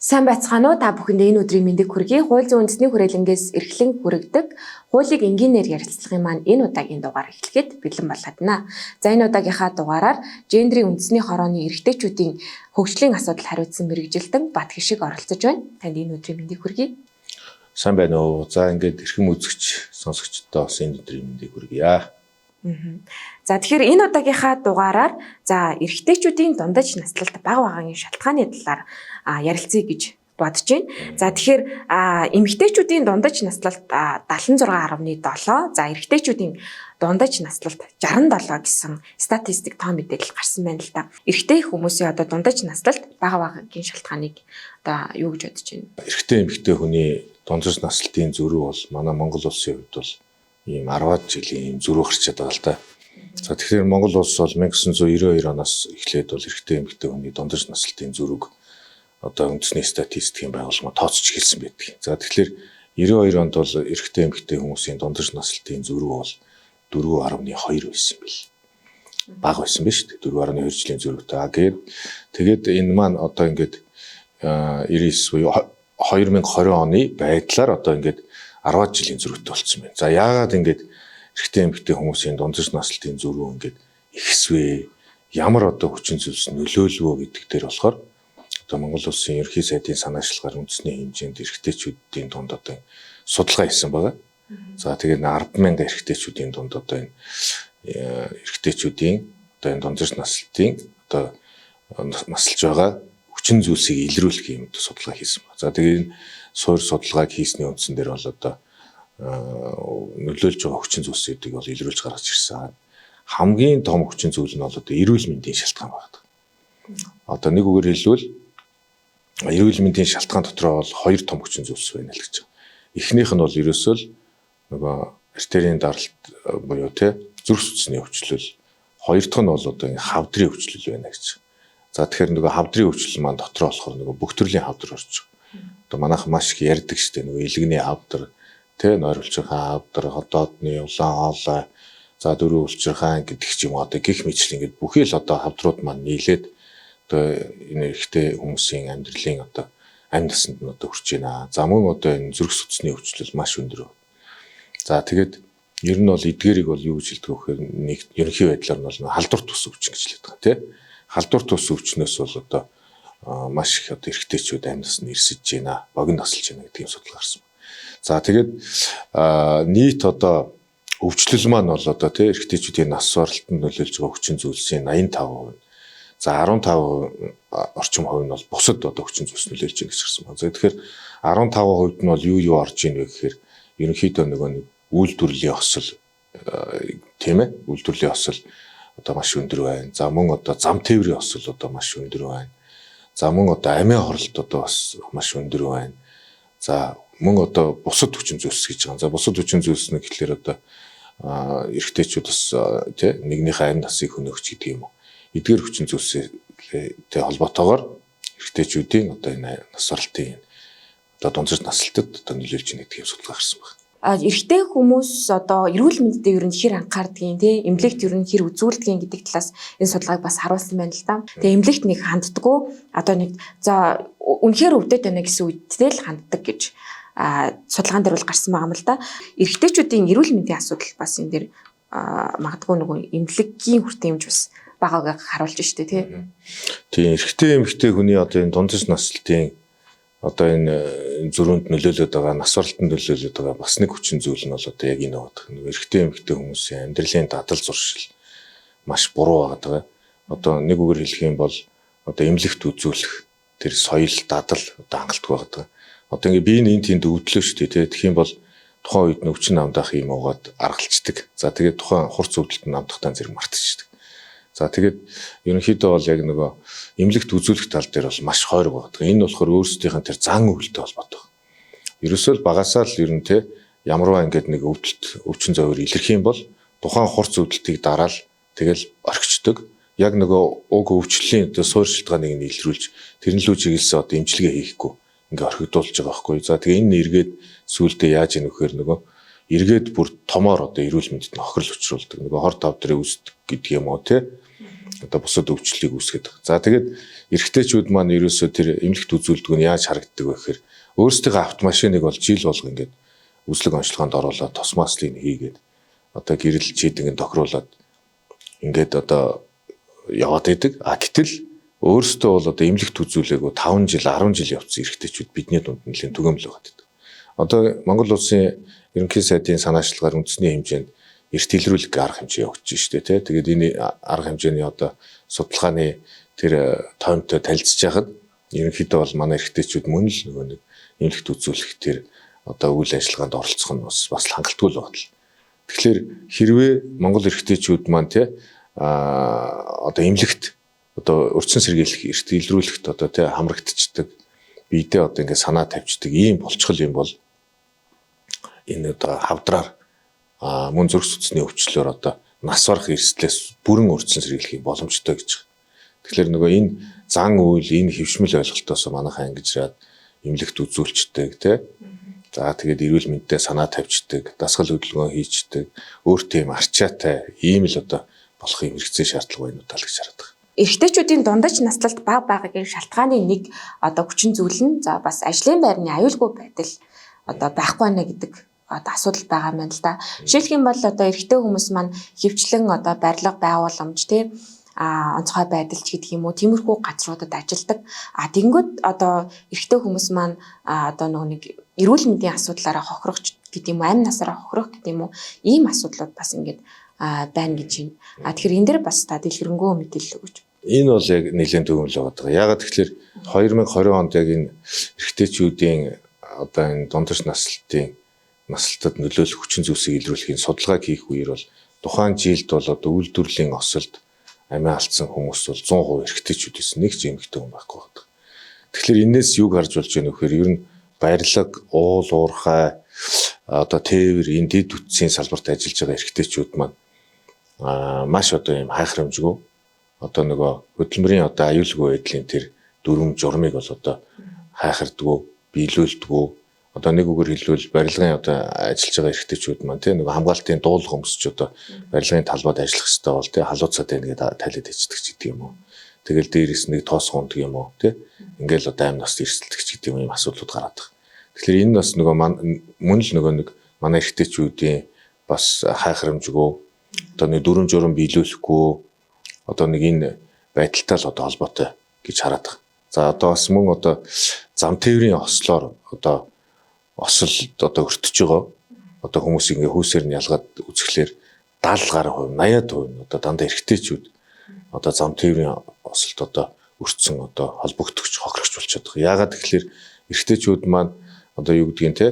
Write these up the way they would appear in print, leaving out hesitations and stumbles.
Сайн байцгаана уу? Та бүхэнд энэ өдрийн мэндийг хүргэе. Хууль зүйн үндэсний хүрээлэнгээс эрхлэн хүргэдэг хуулийг энгийнээр ярилцлагын маань энэ удаагийн дугаар эхлэхэд бэлэн болоод байна. За, энэ удаагийнхаа дугаараар гендрийн үндэсний хорооны эрэгтэйчүүдийн хөгжлийн асуудал хариуцсан мэргэжилтэн Батхишиг оролцож байна. Танд энэ өдрийн мэндийг хүргэе. Сайн байна уу? За, ингээд эрхэм үзэгч сонсогчдод бас энэ өдрийн мэндийг хүргье. За, тэгэхээр энэ удаагийнхаа дугаараар за эрэгтэйчүүдийн дундаж наслалт бага багагийн шалтгааны талаар ярилцъя гэж бодож байна. За, тэгэхээр эмэгтэйчүүдийн дундаж наслалт 76.7, за эрэгтэйчүүдийн дундаж наслалт 67 гэсэн статистик тоо мэдээлэл гарсан байна л да. Эрэгтэй хүмүүсийн одоо дундаж наслалт бага багагийн шалтгааныг одоо юу гэж бодож байна? Эрэгтэй эмэгтэй хүний дундаж наслалтын зөрүү бол манай Монгол улсын хувьд бол ийм 10-аад жилийн ийм зөрүү гарчаад байгаа л да. За, тэгэхээр Монгол улс бол 1992 оноос эхлээд бол эрэгтэй эмэгтэй хүний дундаж наслалтын зөрүүг одоо үндэсний статистикийн байгууллага тооцож эхэлсэн байдаг. За, тэгэхээр 92 онд бол эрэгтэй эмэгтэй хүмүүсийн дундаж наслалтын зөрүү бол 4.2 байсан юм бэл. Бага байсан биз дээ. 4.2 жилийн зөрүүтэй. А гээд тэгээд энэ маань одоо ингээд 99 буюу 2020 оны байдлаар одоо ингээд 10 жилийн зөрүүтэй болсон байна. За, яагаад ингээд эрэгтэй эмэгтэй хүмүүсийн дундаж наслалтын зөрүү ингээд ихсвэ? Ямар одоо хүчин зүйлс нөлөөлвөө гэдэг дээр болохоор одоо Монгол улсын ерөнхий сайдын санаачлагаар үндэсний хэмжээнд эрэгтэйчүүдийн дунд одоо судалгаа хийсэн байгаа. За, тэгээд 10,000 эрэгтэйчүүдийн дунд одоо энэ эрэгтэйчүүдийн одоо энэ дундаж наслалтын одоо насалж байгаа хүчин зүйлсийг илрүүлэх юм одоо судалгаа хийсэн байна. За, тэгээд энэ суур судалгааг хийсний үндсэн дээр бол одоо нөлөөлж байгаа хүчин зүйлсүүдийг бол илрүүлж гаргаж ирсэн. Хамгийн том хүчин зүйл нь бол одоо эрүүл мэндийн шалтгаан байна. Одоо нэг үгээр хэлбэл эрүүл мэндийн шалтгаан дотроо бол хоёр том хүчин зүйлс байна л гэж байгаа. Эхнийх нь бол ерөөсөө л нөгөө артерийн даралт буюу те зүрх судасны өвчлөл. Хоёр дахь нь бол одоо ингэ хавдрын өвчлөл байна гэж. За, тэгэхээр нөгөө хавдрын өвчлөл маань дотроо болохоор нөгөө бүх төрлийн хавдар орж байгаа. Одоо манайхан маш их ярьдаг штэ, нөгөө илгэний хавдар, те нойр улчирхаан хавдар, ходоодны улаан хоолой, за дөрөв улчирхаан гэдэг ч юм уу, одоо гих мэтлэн ингээд бүхий л одоо хавдрууд маань нийлээд одоо энэ эрэгтэй хүмүүсийн амьдралын одоо амь насанд нь одоо хүрч байна. За, мөн одоо энэ зүрх судасны өвчлөл маш өндөр. За, тэгээд ер нь бол эдгээрийг бол юу гэж хэлдэг вэ гэхээр нэг ерөнхий байдлаар нь бол халдвар тус өвчин гэж хэлдэг байгаа тий. Халдвар тус өвчнөөс бол одоо маш их одоо эрэгтэйчүүд амь насанд ирсэж байна, богино насалж байна гэдэг юм судалгаа гарсан. За, тэгээд нийт одоо өвчлөл маань бол одоо тий эрэгтэйчүүдийн нас баралтанд нөлөөлж байгаа хүчин зүйлсийн 85%. За, 15 орчим хувь нь бол бусад одоо хүчин зүйлс нөлөөлж байгаа гэж гарсан байна. За, тэгэхээр 15% нь бол юу юу орж ийн вэ гэхээр ерөнхийдөө нөгөө нэг үйлдвэрлэлийн осол, тийм ээ, үйлдвэрлэлийн осол одоо маш өндөр байна. За, мөн одоо зам тээврийн осол одоо маш өндөр байна. За, мөн одоо амиа хорлолт одоо бас маш өндөр байна. За, мөн одоо бусад хүчин зүйлс гэж байгаа. За, бусад хүчин зүйлс нь гэхлээр одоо эрэгтэйчүүд бас тий нэгнийхээ амь насыг хөнөөгч гэдэг юм уу. Эдгээр хүчин зүйлстэй холбоотойгоор эрэгтэйчүүдийн одоо энэ нас баралтын одоо дундаж наслалтад одоо нөлөөлж байна гэдэг юм судалгаа гарсан байна. Эрэгтэй хүмүүс одоо эрүүл мэндэд ер нь хэр анхаардгийг тий эмнэлэгт ер нь хэр үзүүлдгийг гэдэг талаас энэ судалгааг бас харуулсан байна л да. Тэгээ эмнэлэгт нэг ханддаггүй, одоо нэг за үнэхээр өвдөд байна гэсэн үедээ л ханддаг гэж судалгаан дээр бол гарсан байгаа юм л да. Эрэгтэйчүүдийн эрүүл мэндийн асуудал бас энэ дээр магадгүй нөгөө эмнэлгийн хүртээмж бас багааг харуулж штэ тий. Тийм, эрэгтэй эмэгтэй хүний одоо энэ дундаж наслалтын одоо энэ зөрүүнд нөлөөлөд байгаа, нас баралтанд нөлөөлөд байгаа бас нэг хүчин зүйл нь бол одоо яг энэ байгаа. Нөгөө эрэгтэй эмэгтэй хүмүүсийн амьдралын дадал зуршил маш буруу байгаа. Одоо нэг үгээр хэлэх юм бол одоо эмнэлэгт үзүүлэх тэр соёл дадал одоо хангалтгүй байгаа. Одоо ингээ би энэ тэнд өвдлөө шүү дээ тий. Тэгэх юм бол тухайн үед өвчин намдаах юм уугаад аргалцдаг. За, тэгээд тухайн хурц өвдөлт намдахтаа зэрэг мартчихдаг. За, тэгээд ерөнхийдөө бол яг нөгөө эмнэлэгт үзүүлэх тал дээр бол маш хойрог байдаг. Энэ болохоор өөрсдийнх нь тэр зан үйлтэй холбоотой. Ерөөсөө л багасаа л ер нь те ямарваа ингээд нэг өвдөлт өвчин зовөр илэрх юм бол тухайн хурц өвдөлтийг дараал тэгэл орхичдөг. Яг нөгөө уг өвчлөлийн одоо суур шалтгааныг нь илрүүлж тэрэн лүү чиглэсэн одоо эмчилгээ хийхгүй ингээ орхигдуулж байгаа байхгүй. За, тэгээ энэ эргээд сүулдэ яаж ийн вэхээр нөгөө эргээд бүр томоор одоо эрүүл мэндэд нь хохирол учруулдаг. Нөгөө хор тавдрыг үүсдэг гэдэг юм уу те. Одоо бусад өвчлөлийг үүсгэдэг. За тэгээд эрэгтэйчүүд маань ерөөсөө тэр эмнэлэгт үзүүлдэг нь яаж харагддаг вэ гэхээр өөрсдийнхөө автомашиныг бол жил болго ингээд үзлэг онцлогоонд оруулаад тос маслыг хийгээд одоо гэрэл чийдэнг тохируулаад ингээд одоо яваад идэг. А гэтэл өөрсдөө бол одоо эмнэлэгт үзүүлээгүй 5 жил 10 жил явцсан эрэгтэйчүүд бидний дунд нэлийн түгээмэл байгаад байдаг. Одоо Монгол улсын ерөнхий сайдын санаачлагаар үндэсний хэмжээнд эрт илрүүлэх арга хэмжээ явагдаж штэ тий. Тэгээд энэ арга хэмжээний одоо судалгааны тэр тоомтой танилцж байхад ерөнхийдөө бол манай эрэгтэйчүүд мөн л нөгөө нэг эмнэлэгт үзүүлэх тэр одоо үйл ажиллагаанд оролцох нь бас хангалтгүй л байна. Тэгэхээр хэрвээ Монгол эрэгтэйчүүд маань тий одоо эмнэлэгт одоо урьдчилан сэргийлэх эрт илрүүлэхт одоо тий хамрагдчихдаг биедээ одоо ингээд санаа тавьчихдаг ийм болчихол юм бол энэ одоо хавдраар мөн зүрх судасны өвчлөлөөр одоо нас барах эрсдлээс бүрэн урьдчилан сэргийлэх боломжтой гэж. Тэгэхээр нөгөө энэ зан үйл энэ хэвшмэл ойлголтоос манайхаа ангижраад эмнэлэгт үзүүлчдэг тий. За тэгээд эрүүл мэндэд санаа тавьчдаг, дасгал хөдөлгөөн хийчдэг, өөртөө юм арчаатай ийм л одоо болох юм хэрэгцээ шаардлага байна уу тал гэж хараад байгаа. Эрэгтэйчүүдийн дундаж наслалт бага байгаагийн шалтгааны нэг одоо хүчин зүйл нь за бас ажлын байрны аюулгүй байдал одоо байхгүй байна гэдэг одоо асуудал байгаа юм байна л да. Жишээлх юм бол одоо эрэгтэй хүмүүс маань хөвчлэн одоо барилга байгууламж тий онцгой байдал ч гэдэг юм уу тиймэрхүү газруудад ажилладаг. А тэгэнгүүт одоо эрэгтэй хүмүүс маань одоо нөгөө нэг эрүүл мэндийн асуудлаараа хохирох гэдэг юм уу амь насаараа хохирох гэдэг юм уу ийм асуудлууд бас ингээд байна гэж байна. А тэгэхээр энэ дээр бас та дэлгэрэнгүй мэдээлэл өгөөч. Энэ бол яг нэлээд төгөмөл байгаа. Яагаад тэгэхээр 2020 онд яг энэ эрэгтэйчүүдийн одоо энэ дундаж наслалтын наслалтад нөлөөлөх хүчин зүйлсийг илрүүлэхийн судалгааг хийх үеэр бол тухайн жилд бол одоо үйлдвэрлэлийн осолд амиа алдсан хүмүүс бол 100% эрэгтэйчүүд байсан. Нэг ч эмэгтэй хүн байхгүй байдаг. Тэгэхээр энээс юг харж болж байна вэ гэхээр ер нь барилга, уул уурхай, одоо тээвэр энэ дэд бүтцийн салбарт ажиллаж байгаа эрэгтэйчүүд маань маш одоо юм хайхрамжгүй одоо нөгөө хөдөлмөрийн одоо аюулгүй байдлын тэр дүрм журмыг бол одоо хайхардггүй, биелүүлдэггүй. Одоо нэг үгээр хэлбэл барилгын одоо ажиллаж байгаа эрэгтэйчүүд маань тий нөгөө хамгаалтын дуулга өмсч одоо барилгын талбайд ажиллах хэрэгтэй бол тий халууцаад байна гэдээ тайлаад ичдэг ч гэдэг юм уу. Тэгэл дээрээс нэг тоос гундаг юм уу тий ингээл одоо амь нас эрсдэлдэг ч гэдэг юм асуудлууд гараад байгаа. Тэгэхээр энэ бас нөгөө мөн л нөгөө нэг манай эрэгтэйчүүдийн бас хайхрамжгүй одоо нэг дүрм журм биелүүлэхгүй одоо нэг энэ байдалтай л одоо холбоотой гэж хараад байгаа. За одоо бас мөн одоо зам тээврийн ослоор одоо осол одоо өртөж байгаа одоо хүмүүс ингээ хүүсээр нь ялгаад үзэхлээр 70 гаруй хувь 80% нь одоо дандаа эрэгтэйчүүд одоо зам тээврийн осолд одоо өртсөн одоо холбогдогч хохирогч болчиход байгаа. Яагаад гэхээр эрэгтэйчүүд маань одоо юу гэдгийг те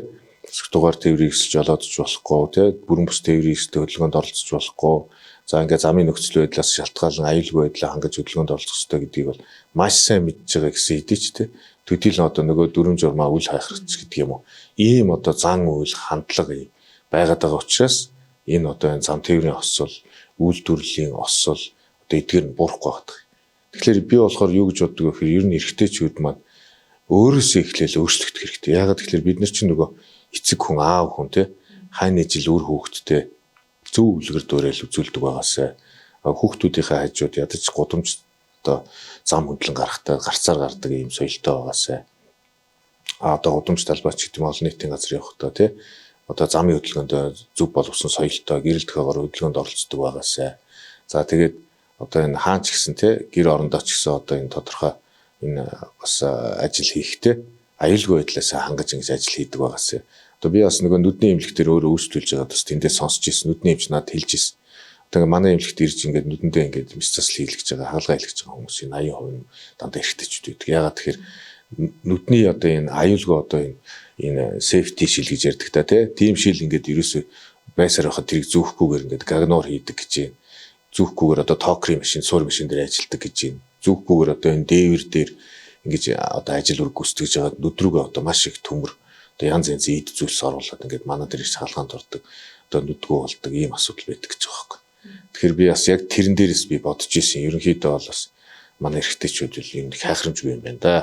дугаар тээврийг эсэлж жолоодож болохгүй те бүрэн бүс тээврийн эрсдэл хөдөлгөөнд оролцож болохгүй. За ингээ замын нөхцөл байдлаас шалтгаалan аюулгүй байдлаа хангаж хөдөлгөөнд оролцох ёстой гэдгийг бол маш сайн мэдж байгаа гэсэн хэдий ч те төдийл одоо нөгөө дүрм журмаа үл хайхрах гэдэг юм уу. Ийм одоо зан үйл хандлага байгаад байгаа учраас энэ одоо энэ зам тээврийн осол, үйлдвэрлэлийн осол одоо эдгээр нь буурахгүй байдаг. Тэгэхээр би болохоор юу гэж боддог вэ гэхээр ер нь эрэгтэйчүүд маань өөрөөсөө эхлээл өөрчлөгдөх хэрэгтэй. Яагаад гэхээр бид нар чинь нөгөө эцэг хүн, аав хүн те хайны жил үр хүүхэдтэй зөв үлгэр дуурайл үзүүлдэг байгаасай. Хүүхдүүдийнхээ хажууд ядаж гудамж одоо зам хөндлөн гарахтаа гарцаар гардаг ийм соёлтой байгаасай. А одоо гудамж талбайч гэдэг юм олон нийтийн газар явахдаа тий одоо замын хөдөлгөөнд зөв боловсон соёлтой гэрэл төхөөгөр хөдөлгөөнд оролцдог байгаасай. За тэгээд одоо энэ хаан ч гэсэн тий гэр орондоо ч гэсэн одоо энэ тодорхой энэ бас ажил хийхдээ аюулгүй байдлаас хангаж ингэж ажил хийдэг байгаасай. Одоо би бас нөгөө нүдний эмнэлэг дээр өөрөө үйлчлүүлж байгаад бас тэндээ сонсч ирсэн. Нүдний эмч надад хэлж ирсэн. Одоо ингээ манай эмнэлэгт ирж ингээд нүдэндээ ингээд мэс засал хийлгэж байгаа, хагалгаа хийлгэж байгаа хүмүүсийн 80% нь дандаа эрэгтэйчүүд байдаг. Яагаад тэгэхээр нүдний одоо энэ аюулгүй одоо энэ safety шил гэж ярьдаг та тий. Тим шил ингээд ерөөсөө байсаар байхад тэрийг зүүхгүйгээр ингээд гагнуур хийдэг гэж байна. Зүүхгүйгээр одоо токрын машин, суур машин дээр ажилладаг гэж байна. Зүүхгүйгээр одоо энэ дээвэр дээр ингэж одоо ажил үр гүйцэтгэж байгаа нүд рүүгээ одоо маш их төмөр одоо янз янзын эд зүйлс оруулаад ингээд манай дээр их хаалгаанд ордог одоо нүдгүү болдог ийм асуудал байдаг гэж байгаа байхгүй. Тэгэхээр би бас яг тэрэн дээрээс би бодож исэн. Ерөнхийдөө бол бас манай эрэгтэйчүүд юм хайхрамжгүй юм байна да.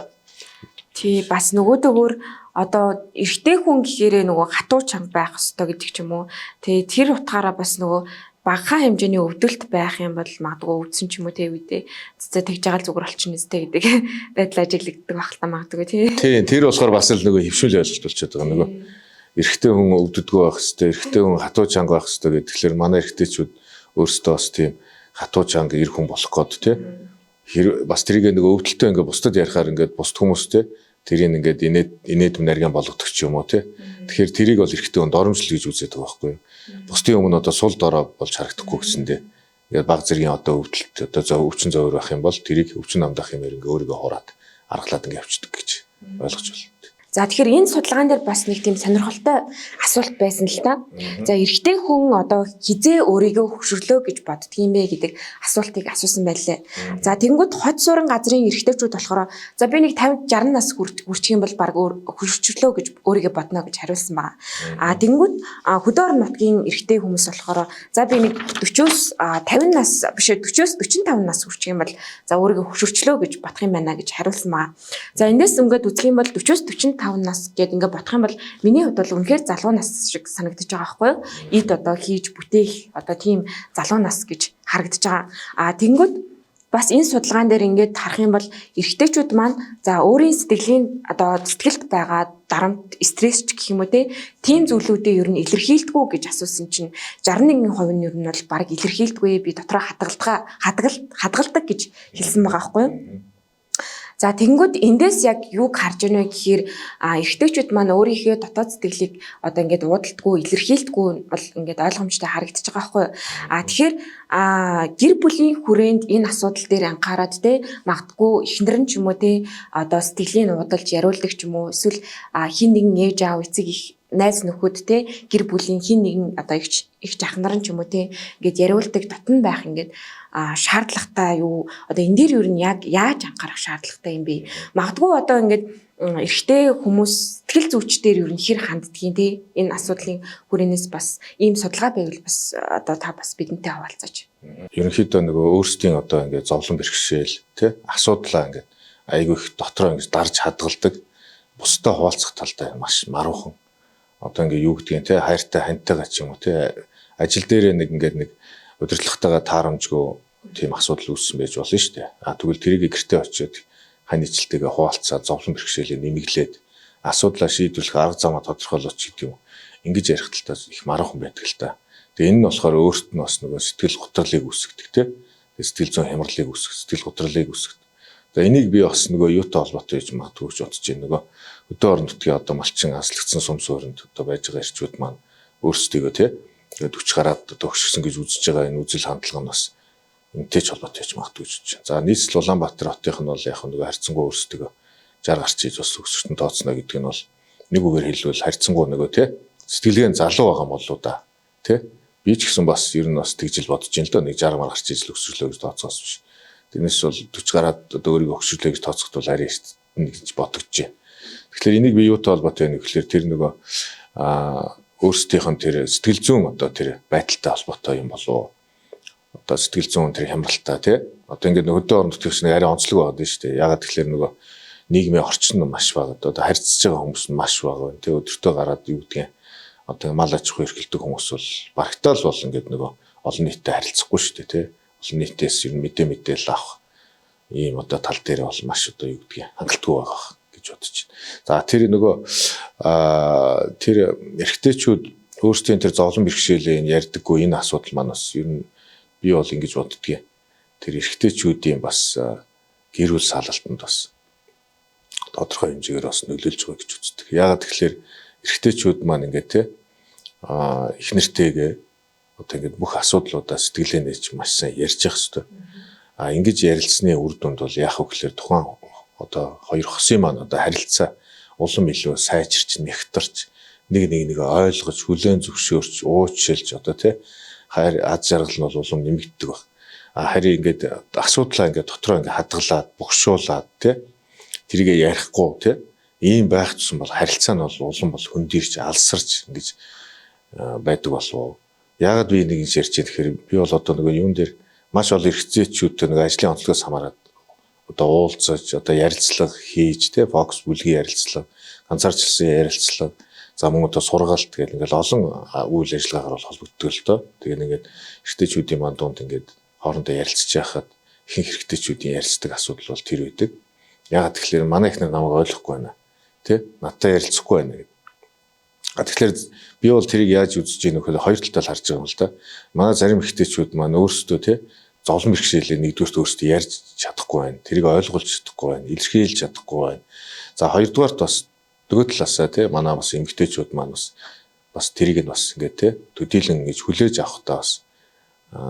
Тий, бас нөгөөдөөр одоо эрэгтэй хүн гэхээрээ нөгөө хатуу чанга байх ёстой гэдэг ч юм уу. Тэгээ тэр утгаараа бас нөгөө Багахан хэмжээний өвдөлт байх юм бол магадгүй өвдсөн ч юм уу те үедээ цэцээ тэгж байгаа л зүгээр болчихно үстэй гэдэг байдал ажиглагддаг байх л та магадгүй тий. Тийм, тэр болохоор бас л нөгөө хөвшмөл ойлголт болчиход байгаа. Нөгөө эрэгтэй хүн өвддгөө байх хэвээр, эрэгтэй хүн хатуу чанга байх хэвээр гэдэг. Тэгэхээр манай эрэгтэйчүүд өөрсдөө бас тийм хатуу чанга эр хүн болох гээд тий. Бас тэрийг нөгөө өвдөлтөө ингээ бусдад ярихаар ингээд бусд хүмүүс тий тэрийг ингээд инээд нарийн болгодог ч юм уу тий. Тэгэхээр тэрийг бол эрэгтэй хүн доромжлол гэж үзээд байгаа байхгүй юу. Бусдын өмнө одоо сул дорой болж харагдахгүй гэсэндээ ингээд баг зэргийн одоо өвдөлт одоо өвчин зовөр байх юм бол тэрийг өвчин намдах юмэр ингээ өөрийгөө хураад аргалаад ингээ явчихдаг гэж ойлгож байна. За, тэгэхээр энэ судалгаан дээр бас нэг тийм сонирхолтой асуулт байсан л та. За, эрэгтэй хүн одоо хизээ өөрийгөө хөгшөрлөө гэж боддөг юм бэ гэдэг асуултыг асуусан байлээ. За, тэгэнгүүт хот суурин газрын эрэгтэйчүүд болохоор за би нэг 50 60 нас хүрчих юм бол баг хөгшөрлөө гэж өөрийгөө бодно гэж хариулсан байгаа. А тэгэнгүүт хөдөө орон нутгийн эрэгтэй хүмүүс болохоор за би нэг 40-оос 50 нас биш 40-оос 45 нас хүрчих юм бол за өөрийгөө хөгшөрчлөө гэж бодох юм байна гэж хариулсан байгаа. За, эндээс ингээд үзэх юм бол 40-оос 45 нас гээд ингээд бодох юм бол миний хувьд бол үнэхээр залуу нас шиг санагдаж байгаа байхгүй юу? Эд одоо хийж бүтээх одоо тийм залуу нас гэж харагдаж байгаа. А тэгэнгүүт бас энэ судалгаан дээр ингээд харах юм бол эрэгтэйчүүд маань за өөрийн сэтгэлийн одоо сэтгэлд байгаа дарамт, стресс ч гэх юм уу те, тийм зүйлүүдээ ер нь илэрхийлдэггүй гэж асуусан чинь 61% нь ер нь бол баг илэрхийлдэггүй, би дотроо хадгалдаг гэж хэлсэн байгаа байхгүй юу? За, тэгэнгүүт эндээс яг юуг харж байна вэ гэхээр эрэгтэйчүүд маань өөрийнхөө дотоод сэтгэлийг одоо ингээд уудалтгүй, илэрхийлдэггүй бол ингээд ойлгомжтой харагдаж байгаа байхгүй юу? А тэгэхээр гэр бүлийн хүрээнд энэ асуудал дээр анхаарад те, магадгүй эхнэр нь ч юм уу те, одоо сэтгэлийн уудалж яриулдаг ч юм уу, эсвэл хин нэгэн ээж аав, эцэг их, найз нөхөд те, гэр бүлийн хин нэгэн одоо их жахнар нь ч юм уу те, ингээд яриулдаг дотн байх ингээд шаардлагатай юу, одоо энэ дээр юу нь яг яаж анхаарах шаардлагатай юм бэ? Магадгүй одоо ингээд эрэгтэй хүмүүс сэтгэл зүйчдэр ер нь хэр ханддгийн те, энэ асуудлын хүрээнээс бас ийм судалгаа байвал бас одоо та бас бидэнтэй хаваалцаач. Ерөнхийдөө нөгөө өөрсдийн одоо ингээд зовлон бэрхшээл те, асуудлаа ингээд айгүй их дотроо ингээд дарж хадгалдаг, бусдад хуваалцах талдаа маш маруухан. Одоо ингээд юу гэдгийг те, хайртай хантайгаа ч юм уу те, ажил дээрээ нэг ингээд нэг удирдлагатайгаа таарамжгүй тийм асуудал үүссэн байж болно шүү дээ. А тэгвэл тэрийг гэртээ очиод хань ижилтэйгээ хуваалцаад зовлон бэрхшээлээ нэмэглээд асуудлаа шийдвэрлэх арга замаа тодорхойлооч гэдэг юм. Ингэж ярих талтаас их маруухан байдаг л та. Тэгээ энэ нь болохоор өөрт нь бас нөгөө сэтгэл гутралыг үүсгэдэг те. Сэтгэл зүйн хямралыг үүсгэх, сэтгэл гутралыг үүсгэдэг. За, энийг би бас нөгөө юутай холбоотой гэж магадгүй гэж бодож байна. Нөгөө хөдөө орон нутгийн одоо малчин аслагдсан сум суурьнд одоо байж байгаа эрчүүд маань өөрсдийгөө те, тэгээд 40 гараад одоо хөшгсөн гэж үзэж байгаа энэ үзэл хандлага нь бас энтэй ч холбоотой гэж магадгүй гэж бодож байна. За, нийслэл Улаанбаатар хотынх нь бол яг нөгөө харьцангуй өөрсдийгөө 60 гарч иж бас өсөртөн тооцно гэдэг нь бол нэг үгээр хэлбэл харьцангуй нөгөө те, сэтгэлгээ залуу байгаа юм болоо да те. Би ч гэсэн бас ер нь бас тэгж л бодож байна л доо, нэг 60 мар гарч иж л өсөрлөө гэж тооцоос биш. Тэрнээс бол 40 гараад одоо өөрийгөө хөшөрлөө гэж тооцоход бол арай эрт гэж бодогдож байна. Тэгэхээр энийг би юутай холбоотой вэ гэхээр тэр нөгөө өөрсдийнх нь тэр сэтгэл зүйн одоо тэр байдалтай холбоотой юм болов. Одоо сэтгэл зүйн тэр хямралтай тий. Одоо ингээд хөдөө орон нутгийн нэг арай онцлог байгаа шүү дээ. Ягаад гэхээр нөгөө нийгмийн орчин нь маш бага. Одоо харьцаж байгаа хүмүүс нь маш бага байна. Тэ, өдөртөө гараад юу гэдгийг одоо мал аж ахуй эрхэлдэг хүмүүс бол барагтаал бол ингээд нөгөө олон нийттэй харилцахгүй шүү дээ тий. Олон нийтээс ер нь мэдээ мэдээл авах ийм одоо тал дээр бол маш одоо юу гэдгийг хангалтгүй байгаа гэж бодож байна. За, тэр нөгөө тэр эрэгтэйчүүд өөрсдийн тэр зовлон бэрхшээлээ ярьдаггүй энэ асуудал маань бас ер нь би бол ингэж боддгийг. Тэр эрэгтэйчүүдийн бас гэр бүл салалтанд бас тодорхой хэмжээгээр бас нөлөөлж байгаа гэж үздэг. Яагаад тэгэхээр эрэгтэйчүүд маань ингээд те, их нэртэйгээ одоо ингээд бүх асуудлуудаа сэтгэлээ нээж маш сайн ярьж явах хэрэгтэй. А ингэж ярилцсны үр дүнд бол яах вэ гэхээр тухайн одоо хоёр хосын маань одоо харилцаа улам илүү сайжирч, нэгтэрч, нэг нэг нэг ойлгож, хүлээн зөвшөөрч, уучлж одоо тий хайр аз жаргал нь бол улам нэмэгддэг баг. А харин ингээд асуудлаа ингээд дотроо ингээд хадгалаад, богшуулаад тий тэрийгэ ярихгүй тий ийм байх тусам бол харилцаа нь бол улам бол хөндийрч, алсарч ингэж байдаг болов уу? Яагаад би нэг юм ярьж байгаа тэгэхээр би бол одоо нөгөө юун дээр маш олон эрхцээчүүдтэй нэг ажлын онцлогоос хамаарат одоо уулзаж, одоо ярилцлага хийж тий фокус бүлгийн ярилцлага, ганцаарчилсан ярилцлага, За мөн одоо сургалт гэл ингээл олон үйл ажиллагаагаар бол холбогддог л доо. Тэгээд ингээд эрэгтэйчүүдийн маань дунд ингээд хоорондоо ярилцж байхад ихэнх эрэгтэйчүүдийн ярилцдаг асуудал бол тэр байдаг. Яагаад тэгэхээр манай эхнэр намайг ойлгохгүй байна. Тэ? Надтай ярилцахгүй байна гэдэг. А тэгэхээр би бол тэрийг яаж үзэж гэнэ гэхээр хоёр талтай л харж байгаа юм л да. Манай зарим эрэгтэйчүүд маань өөрсдөө тэ зовлон бэрхшээлээ нэгдүгээрт өөрсдөө ярьж чадахгүй байна. Тэрийг ойлгуулж чадахгүй байна. Илэрхийлж чадахгүй байна. За хоёрдугаарт бас нөгөө талаасаа тий манай бас эмэгтэйчүүд маань бас тэрийг нь бас ингээд тий төдийлөн ингэж хүлээж авахдаа бас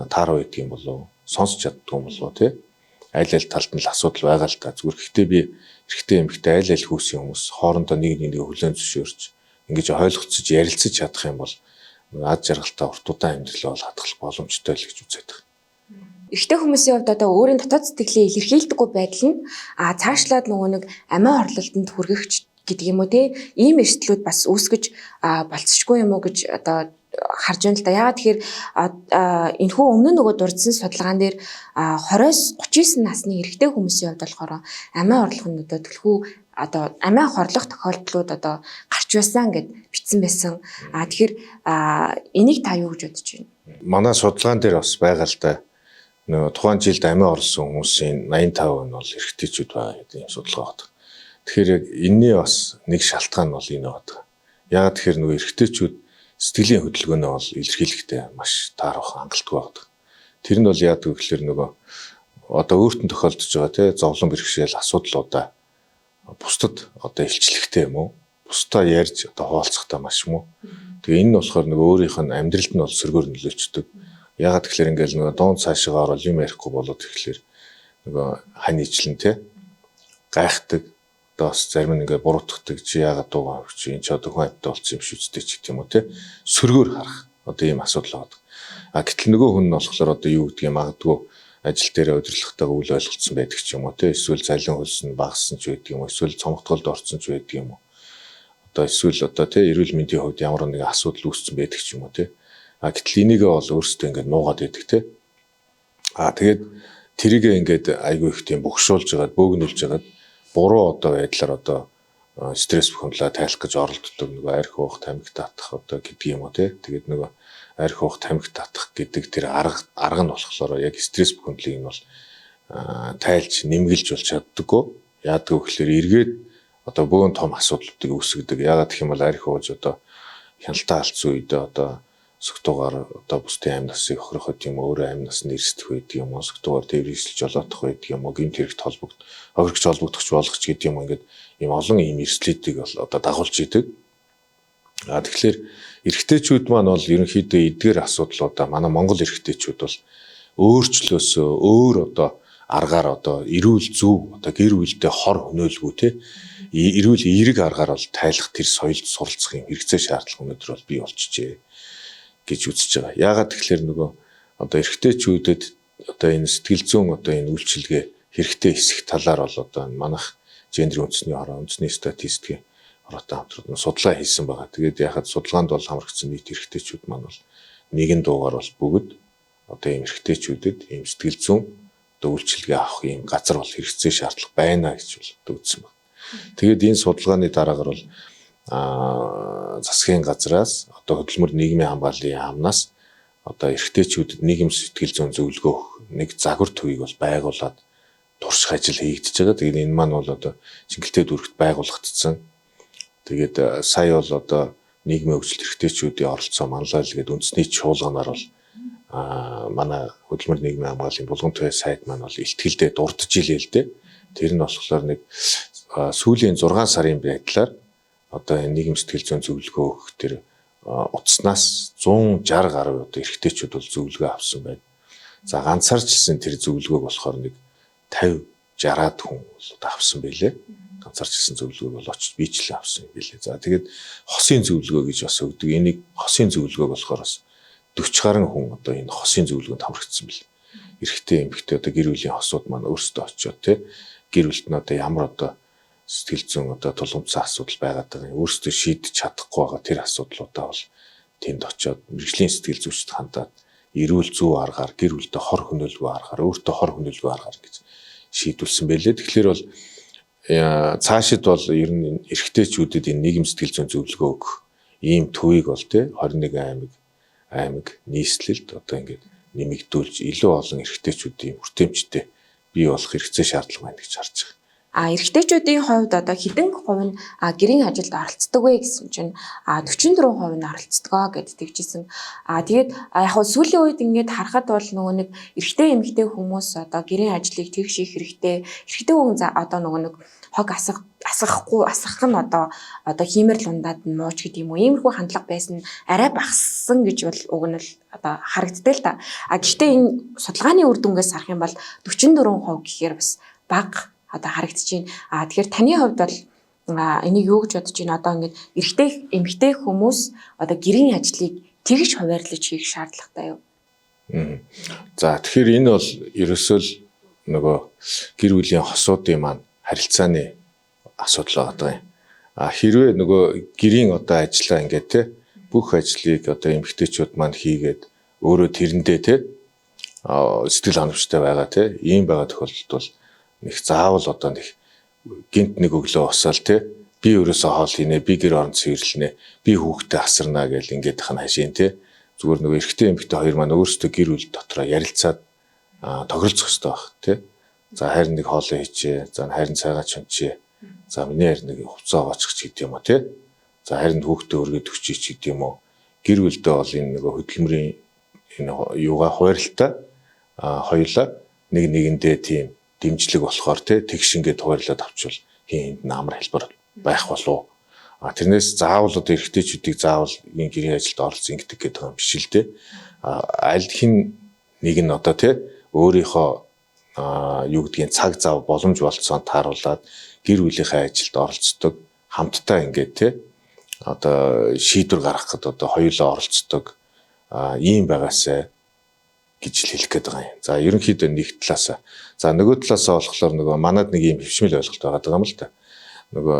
тааруу байдаг юм болов сонсч чаддгүй юм болов тий аль аль талд нь л асуудал байгаа л та. Зүгээр гэхдээ би эрэгтэй эмэгтэй аль аль хүүсийн хүмүүс хоорондоо нэг нэгийг хүлээн зөвшөөрч ингэж ойлголцож ярилцаж чадах юм бол ад жаргалтай урт удаан амьдрал бол хадгалах боломжтой л гэж үзээд байгаа. Эрэгтэй хүмүүсийн хувьд одоо өөрийн дотоод сэтгэлээ илэрхийлдэггүй байдал нь цаашлаад нөгөө нэг амиа хорлолтод хүргэх гэдэг юм уу те ийм эрсдлүүд бас үүсгэж болцсохгүй юм уу гэж одоо харж байна л да. Яагаад тэгэхээр энэхүү өмнө нөгөө дурдсан судалгаан дээр 20-оос 39 насны эрэгтэй хүмүүсийн хувьд болохоор амиа хорлох нь одоо төлхөө одоо амиа хорлох тохиолдлууд одоо гарч байсан гэд бичсэн байсан. Тэгэхээр энийг та юу гэж бодож байна? Манай судалгаан дээр бас байгаа л да. Нөгөө тухайн жилд амиа орлсон хүмүүсийн 85% нь бол эрэгтэйчүүд байгаа гэдэг юм судалгаа байна. Тэгэхээр яг энэний бас нэг шалтгаан нь бол энэ байна. Яагаад тэгэхээр нөгөө эрэгтэйчүүд сэтгэлийн хөдөлгөөнөө бол илэрхийлэхдээ маш таарах хангалтгүй байдаг. Тэр нь бол яадаг вэ гэхээр нөгөө одоо өөрт нь тохиолдож байгаа тий зовлон бэрхшээл асуудлуудаа бусдад одоо илчлэхтэй юм уу? Бусдаа ярьж одоо хуваалцахдаа маш муу. Тэгээ энэ нь болохоор нөгөө өөрийнх нь амьдралд нь бол сөргөөр нөлөөлчдөг. Яагаад тэгэхээр ингээл нөгөө дуун цаашаа орол юм ярихгүй болоод тэгэхээр нөгөө хань ижлэн тий гайхдаг. Одоо бас зарим нь ингээ буруутгадаг, чи яагаад дуугаа авч энэ ч одоо хүн амьтаа болсон юм шүү дээ ч гэх юм уу тий сөргөөр харах одоо ийм асуудал байдаг. А гэтэл нөгөө хүн нь болохоор одоо юу гэдгийг магадгүй ажил дээрээ удирдлагатайгаа үл ойлголцсон байдаг ч юм уу тий эсвэл залин хөлсөн багассан ч байдаг юм уу, эсвэл цомготголд орсон ч байдаг юм уу. Одоо эсвэл одоо тий эрүүл мэндийн хувьд ямар нэгэн асуудал үүссэн байдаг ч юм уу тий. А гэтэл энийгээ бол өөрсдөө ингээд нуугаад байдаг тий. А тэгээд тэрийгээ ингээд айгүй их тийм бохшуулж хагаад бөөгнүүлж хагаад буруу одоо байдлаар одоо стресс бухимдлаа тайлах гэж оролддог, нөгөө арх уух, тамхи татах одоо гэдэг юм уу тий. Тэгээд нөгөө арх уух, тамхи татах гэдэг тэр арга нь болохоор яг стресс бухимдлыг нь бол тайлж нэмгэлж бол чаддаггүй. Яадаг вэ гэхээр эргээд одоо бөөн том асуудлуудыг үүсгэдэг. Яагаад гэх юм бол арх ууж одоо хяналтаа алдсан үедээ одоо согтуугаар одоо бусдын амь насыг хохироход юм өөрөө амь насанд эрсдэх байдаг юм уу, согтуугаар тээвэр эсэлж жолоодох байдаг юм уу, гэмт хэрэгт холбогд хохирогч холбогдох болгох ч гэдэг юм ингээд ийм олон ийм эрсдлүүдийг бол одоо дагуулж идэг. А тэгэхээр эрэгтэйчүүд маань бол ерөнхийдөө эдгээр асуудлуудаа манай Монгол эрэгтэйчүүд бол өөрчлөөсөө өөр одоо аргаар одоо эрүүл зөв одоо гэр бүлдээ хор хөнөөлгүй те эрүүл эерэг аргаар бол тайлах тэр соёлд суралцах юм хэрэгцээ шаардлага өнөөдөр бол бий болчихжээ гэж үзэж байгаа. Яагаад тэгэхээр нөгөө одоо эрэгтэйчүүдэд одоо энэ сэтгэл зүйн одоо энэ үйлчилгээ хэрэгтэй хэсэг талаар бол одоо манайх гендрийн үндэсний хороо, үндэсний статистикийн хороотой хамтран судалгаа хийсэн байгаа. Тэгээд яхад судалгаанд бол хамрагдсан нийт эрэгтэйчүүд маань бол нэгэн дуугаар бол бүгд одоо ийм эрэгтэйчүүдэд ийм сэтгэл зүйн одоо үйлчилгээ авах ийм газар бол хэрэгцээ шаардлага байна гэж бол үзсэн байна. Тэгээд энэ судалгааны дараагаар бол засгийн газраас одоо хөдөлмөр нийгмийн хамгааллын яамнаас одоо эрэгтэйчүүдэд нийгэм сэтгэл зүйн зөвлөгөө өгөх нэг загвар төвийг бол байгуулад турших ажил хийгдэж байгаа. Тэгээд энэ маань бол одоо Чингэлтэй дүүрэгт байгуулагдсан. Тэгээд сая бол одоо нийгмийн хөгжилт эрэгтэйчүүдийн оролцоо манлайл гэдэг үндэсний чуулганаар бол манай хөдөлмөр нийгмийн хамгааллын булган туяа сайд маань бол ихтгэлдээ дурдж илээ л дээ. Тэр нь болохоор нэг сүүлийн 6 сарын байдлаар одоо энэ нийгэм сэтгэл зүйн зөвлөгөө өгөх тэр утаснаас 160 гаруй одоо эрэгтэйчүүд бол зөвлөгөө авсан байна. За ганцаарчилсан тэр зөвлөгөөг болохоор нэг 50 60-аад хүн бол одоо авсан байлээ. Ганцаарчилсан зөвлөгөөг бол очиж бичлээ авсан юм билээ. За тэгээд хосын зөвлөгөө гэж бас өгдөг. Энийг хосын зөвлөгөөг болохоор бас 40 гаруй хүн одоо энэ хосын зөвлөгөөнд хамрагдсан бэл. Эрэгтэй эмэгтэй одоо гэр бүлийн хосууд маань өөрсдөө очиод те гэр бүлд нь одоо ямар одоо сэтгэл зүйн одоо тулгымцсан асуудал байгаад байгаа юм. Өөрсдөө шийдэж чадахгүй байгаа тэр асуудлуудаа бол тэнд очиод мэргэжлийн сэтгэл зүйчд хандаад эрүүл зөв аргаар гэр бүлдээ хор хөнөөлгүй аргаар өөртөө хор хөнөөлгүй аргаар гэж шийдүүлсэн байлээ. Тэгэхээр бол цаашид бол ер нь эрэгтэйчүүдэд энэ нийгэм сэтгэл зүйн зөвлөгөө өгөх Ийм төвийг бол те 21 аймаг нийслэлд одоо ингээд нэмэгдүүлж илүү олон эрэгтэйчүүдийн хүртээмжтэй бий болох хэрэгцээ шаардлага байна гэж харж байгаа. Эрэгтэйчүүдийн хувьд одоо хэдэн хувь нь гэрийн ажилд оролцдог вэ гэсэн чинь 44% нь оролцдог гэд тэгжсэн. Тэгээд яг хөө сүүлийн үед ингээд харахад бол нөгөө нэг эрэгтэй эмэгтэй хүмүүс одоо гэрийн ажлыг тэгш хийх хэрэгтэй. Эрэгтэй хүн одоо нөгөө нэг хог асгахгүй асгах нь одоо хиймэр лундаад нь мууч гэдэг юм уу. Иймэрхүү хандлага байсан арай багассан гэж бол уг нь л одоо харагддаг л та. Гэхдээ энэ судалгааны үр дүнгээс харах юм бол 44% гэхээр бас бага одоо харагдаж байна. Тэгэхээр таны хувьд бол энийг юу гэж бодож байна? Одоо ингээд эрэгтэй эмэгтэй хүмүүс одоо гэрийн ажлыг тэгж хуваарлаж хийх шаардлагатай юу? За тэгэхээр энэ бол ерөөсөө л нөгөө гэр бүлийн хосуудын маань харилцааны асуудал байгаа юм. Хэрвээ нөгөө гэрийн одоо ажлаа ингээд те бүх ажлыг одоо эмэгтэйчүүд маань хийгээд өөрөө тэрэндээ те сэтгэл ханамжтай байгаа те ийм байгаа тохиолдолд бол нэг заавал одоо нэг гинт нэг өглөө босоод те би өөрөөсөө хоол хийнэ, би гэр орон цэвэрлэнэ, би хүүхдээ асарна гэл ингээд хань хашийн те зүгээр нөгөө эрэгтэй эмэгтэй хоёр маань өөрсдөө гэр бүл дотроо ярилцаад тохиролцох хэрэгтэй байх те. За харин нэг хоолоо хийчээ, за харин цайгаа чончээ, за миний харин нэг хувцас аваачих ч гэдэг юм уу те. За харин хүүхдээ өргөд өгчий ч гэдэг юм уу. Гэр бүлдээ бол энэ нөгөө хөдөлмөрийн энэ юугаа хуваарлтаа хоёулаа нэг нэгэндээ тийм дэмжлэг болохоор те тэгш ингээд хуваарлаад авчвал хин энд амар хэлбэр байх болов. Тэрнээс заавал одоо эрэгтэйчүүдийг заавал энэ гэрийн ажилд оролцсон ингэдэг гэдэг юм биш л дээ. Аль хин нэг нь одоо те өөрийнхөө юу гэдгийг цаг зав боломж болцоонд тааруулаад гэр бүлийнхээ ажилд оролцдог, хамтдаа ингээд те одоо шийдвэр гаргахад одоо хоёулаа оролцдог ийм байгаасай гэж хэлэх гээд байгаа юм. За ерөнхийдөө нэг талаасаа. За нөгөө талаасаа болохоор нөгөө манад нэг ийм хөвшмөл ойлголт байгаа юм л та. Нөгөө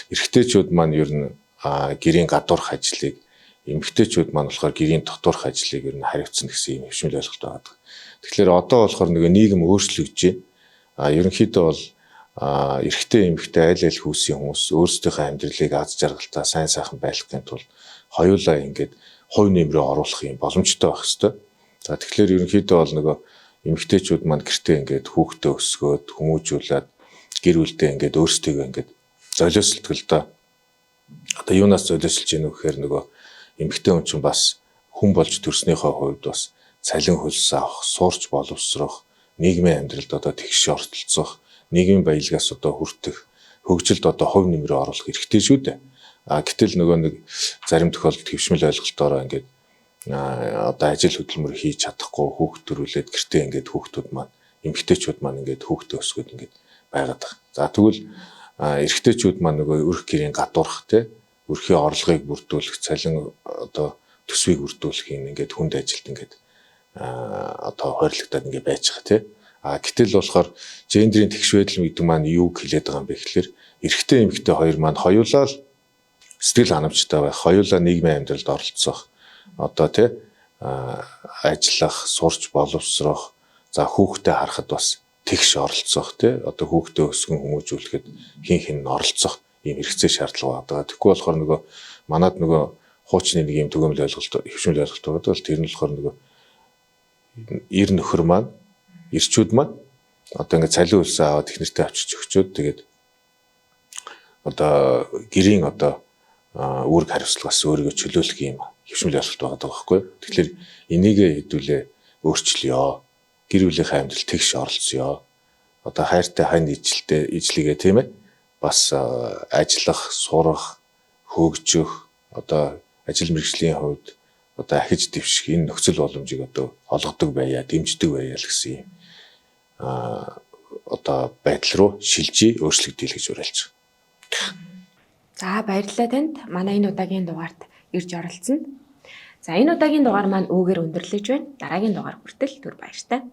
эрэгтэйчүүд маань ер нь гэрийн гадуурх ажлыг, эмэгтэйчүүд маань болохоор гэрийн дотоорх ажлыг ер нь хариуцна гэсэн ийм хөвшмөл ойлголт байгаа. Тэгэхээр одоо болохоор нөгөө нийгэм өөрчлөгдөж байна. Ерөнхийдөө бол эрэгтэй эмэгтэй аль аль хүүсийн хүмүүс өөрсдийнхөө амьдралыг аз жаргалтай сайн сайхан байлгахын тулд хоёулаа ингээд хувь нэмрээ оруулах юм боломжтой байх ёстой. За тэгэхээр ерөнхийдөө бол нөгөө эмэгтэйчүүд маань гэртээ ингээд хүүхдээ өсгөөд хүмүүжүүлээд гэр бүлдээ ингээд өөрсдийгөө ингээд золиослдог л доо. Одоо юунаас золиослж гэнэ вэ гэхээр нөгөө эмэгтэй хүн чинь бас хүн болж төрснийхөө хувьд бас цалин хөлс авах, сурч боловсрох, нийгмийн амьдралд одоо тэгш оролцох, нийгмийн баялагаас одоо хүртэх, хөгжилд одоо хувь нэмрээ оруулах хэрэгтэй шүү дээ. Гэтэл нөгөө нэг зарим тохиолдолд хөвшмөл ойлголтоороо ингээд одоо ажил хөдөлмөр хийж чадахгүй хүүхд төрүүлээд гэртээ ингээд хүүхдүүд маань эмэгтэйчүүд маань ингээд хүүхдээ өсгөөд ингээд байгаад байгаа. За тэгвэл эрэгтэйчүүд маань нөгөө өрх гэрийн гадуурх те өрхийн орлогыг бүрдүүлэх, цалин одоо төсвийг бүрдүүлэх юм ингээд хүнд ажилд ингээд одоо хойрлогдоод ингээд байж байгаа те. Гэтэл болохоор гендрийн тэгш байдал гэдэг маань юуг хэлээд байгаа юм бэ гэхэлэр эрэгтэй эмэгтэй хоёр маань хоёулаа л сэтгэл ханамжтай байх, хоёулаа нийгмийн амьдралд оролцох, одоо тий ажиллах, сурч боловсрох, за хүүхдээ харахад бас тэгш оролцох тий одоо хүүхдээ өсгөн хүмүүжүүлэхэд хин хин нь оролцох ийм хэрэгцээ шаардлага байгаа. Тэгэхгүй болохоор нөгөө манад нөгөө хуучны нэг ийм түгээмэл ойлголт, хөвшмөл ойлголт байгаа бол тэр нь болохоор нөгөө эр нөхөр маань, эрчүүд маань одоо ингээд цалин үлсээ аваад их нэртэй авчиж өгчөөд тэгээд одоо гэрийн одоо үүрэг хариуцлагаас өөрийгөө чөлөөлөх юм хөвшмөл ойлголт байгаа байхгүй. Тэгэхээр энийг хэдүүлээ өөрчлөё. Гэр бүлийнхээ амьдрал тэгш оролцъё. Одоо хайртай хань ижилтэй ижлэгээ тийм ээ. Бас ажиллах, сурах, хөгжих, одоо ажил мэргэжлийн хувьд одоо ахиж дэвших энэ нөхцөл боломжийг одоо олгодог байя, дэмждэг байя л гэсэн юм одоо байдал руу шилжиж өөрчлөгдөе гэж уриалж байгаа. За баярлалаа танд. Манай энэ удаагийн дугаарт ирж оролцсонд. За энэ удаагийн дугаар маань үүгээр өндөрлөж байна. Дараагийн дугаар хүртэл түр баяртай.